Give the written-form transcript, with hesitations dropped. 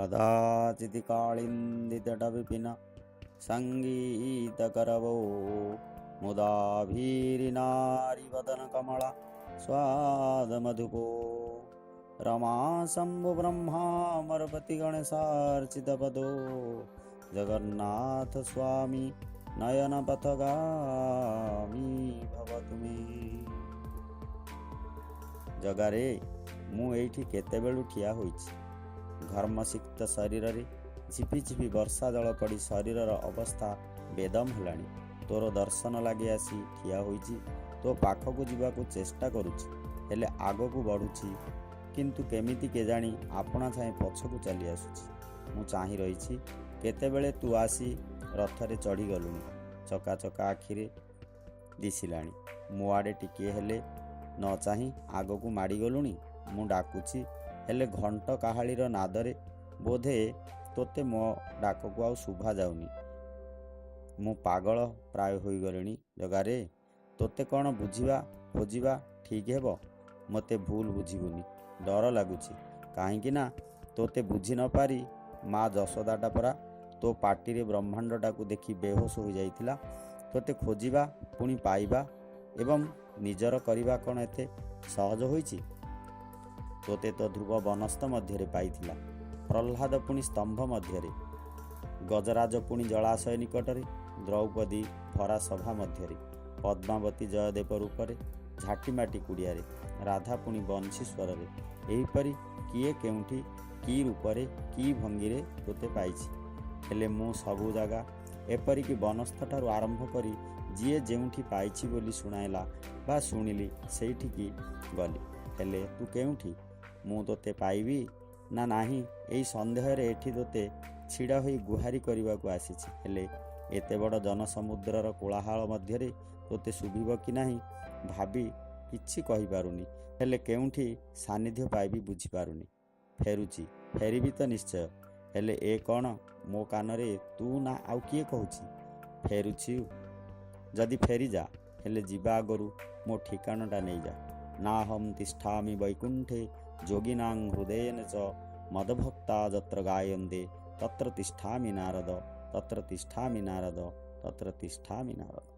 କଦାଚିତ କାଳିନ୍ଦିତଟ ବିପିନ ସଙ୍ଗୀତକରବୋ ମୁଦାଭୀରି ନାରୀବଦନ କମଳା ସ୍ୱାଦମଧୁପୋ ରମା ଶମ୍ଭୁ ବ୍ରହ୍ମାମରପତି ଗଣେଶାର୍ଚିତ ପଦୋ ଜଗନ୍ନାଥ ସ୍ୱାମୀ ନୟନ ପଥଗାମୀ ଭବତୁ ମେ। ଜଗାରେ, ମୁଁ ଏଇଠି କେତେବେଳୁ ଠିଆ ହୋଇଛି। ଘର୍ମସିକ୍ତ ଶରୀରରେ ଝିପି ଝିପି ବର୍ଷା ଜଳ ପଡ଼ି ଶରୀରର ଅବସ୍ଥା ବେଦମ ହେଲାଣି। ତୋର ଦର୍ଶନ ଲାଗି ଆସି ଠିଆ ହୋଇଛି। ତୋ ପାଖକୁ ଯିବାକୁ ଚେଷ୍ଟା କରୁଛି, ହେଲେ ଆଗକୁ ବଢ଼ୁଛି, କିନ୍ତୁ କେମିତି କେଜାଣି ଆପଣା ଛାଏଁ ପଛକୁ ଚାଲି ଆସୁଛି। ମୁଁ ଚାହିଁ ରହିଛି, କେତେବେଳେ ତୁ ଆସି ରଥରେ ଚଢ଼ିଗଲୁଣି, ଚକା ଚକା ଆଖିରେ ଦିଶିଲାଣି। ମୋ ଆଡ଼େ ଟିକିଏ ହେଲେ ନ ଚାହିଁ ଆଗକୁ ମାଡ଼ିଗଲୁଣି। ମୁଁ ଡାକୁଛି, ହେଲେ ଘଣ୍ଟ କାହାଳିର ନାଦରେ ବୋଧେ ତୋତେ ମୋ ଡାକକୁ ଆଉ ଶୁଭା ଯାଉନି। ମୁଁ ପାଗଳ ପ୍ରାୟ ହୋଇଗଲିଣି ଜଗାରେ। ତୋତେ କ'ଣ ବୁଝିବା ଖୋଜିବା ଠିକ୍ ହେବ? ମୋତେ ଭୁଲ ବୁଝିବୁନି, ଡର ଲାଗୁଛି। କାହିଁକି ନା ତୋତେ ବୁଝି ନ ପାରି ମା ଯଶୋଦାଟା ପରା ତୋ ପାଟିରେ ବ୍ରହ୍ମାଣ୍ଡଟାକୁ ଦେଖି ବେହୋସ ହୋଇଯାଇଥିଲା। ତୋତେ ଖୋଜିବା, ପୁଣି ପାଇବା ଏବଂ ନିଜର କରିବା କ'ଣ ଏତେ ସହଜ ହୋଇଛି? ତୋତେ ତ ଧ୍ରୁବ ବନସ୍ତ ମଧ୍ୟରେ ପାଇଥିଲା, ପ୍ରହ୍ଲାଦ ପୁଣି ସ୍ତମ୍ଭ ମଧ୍ୟରେ, ଗଜରାଜ ପୁଣି ଜଳାଶୟ ନିକଟରେ, ଦ୍ରୌପଦୀ ଭରା ସଭା ମଧ୍ୟରେ, ପଦ୍ମାବତୀ ଜୟଦେବ ରୂପରେ ଝାଟିମାଟି କୁଡ଼ିଆରେ, ରାଧା ପୁଣି ବଂଶୀ ସ୍ୱରରେ। ଏହିପରି କିଏ କେଉଁଠି କି ରୂପରେ କି ଭଙ୍ଗୀରେ ତୋତେ ପାଇଛି। ହେଲେ ମୁଁ ସବୁ ଜାଗା, ଏପରିକି ବନସ୍ତଠାରୁ ଆରମ୍ଭ କରି ଯିଏ ଯେଉଁଠି ପାଇଛି ବୋଲି ଶୁଣାଇଲା ବା ଶୁଣିଲି, ସେଇଠିକି ଗଲି। ହେଲେ ତୁ କେଉଁଠି? ମୁଁ ତୋତେ ପାଇବି ନା ନାହିଁ, ଏଇ ସନ୍ଦେହରେ ଏଠି ତୋତେ ଛିଡ଼ା ହୋଇ ଗୁହାରି କରିବାକୁ ଆସିଛି। ହେଲେ ଏତେ ବଡ଼ ଜନସମୁଦ୍ରର କୋଳାହଳ ମଧ୍ୟରେ ତୋତେ ଶୁଭିବ କି ନାହିଁ ଭାବି କିଛି କହିପାରୁନି। ହେଲେ କେଉଁଠି ସାନ୍ନିଧ୍ୟ ପାଇବି ବୁଝିପାରୁନି। ଫେରୁଛି, ଫେରିବି ତ ନିଶ୍ଚୟ। ହେଲେ ଏ କ'ଣ ମୋ କାନରେ ତୁ ନା ଆଉ କିଏ କହୁଛି, ଫେରୁଛି? ଯଦି ଫେରିଯା, ହେଲେ ଯିବା ଆଗରୁ ମୋ ଠିକଣାଟା ନେଇଯା। ନାହଂ ତିଷ୍ଠାମି ବୈକୁଣ୍ଠେ ଯୋଗିନାଂ ହୃଦୟେନ ଚ ମଦଭକ୍ତା ଯତ୍ର ଗାୟନ୍ତେ ତତ୍ର ତିଷ୍ଠାମି ନାରଦ, ତତ୍ର ତିଷ୍ଠାମି ନାରଦ, ତତ୍ର ତିଷ୍ଠାମି ନାରଦ।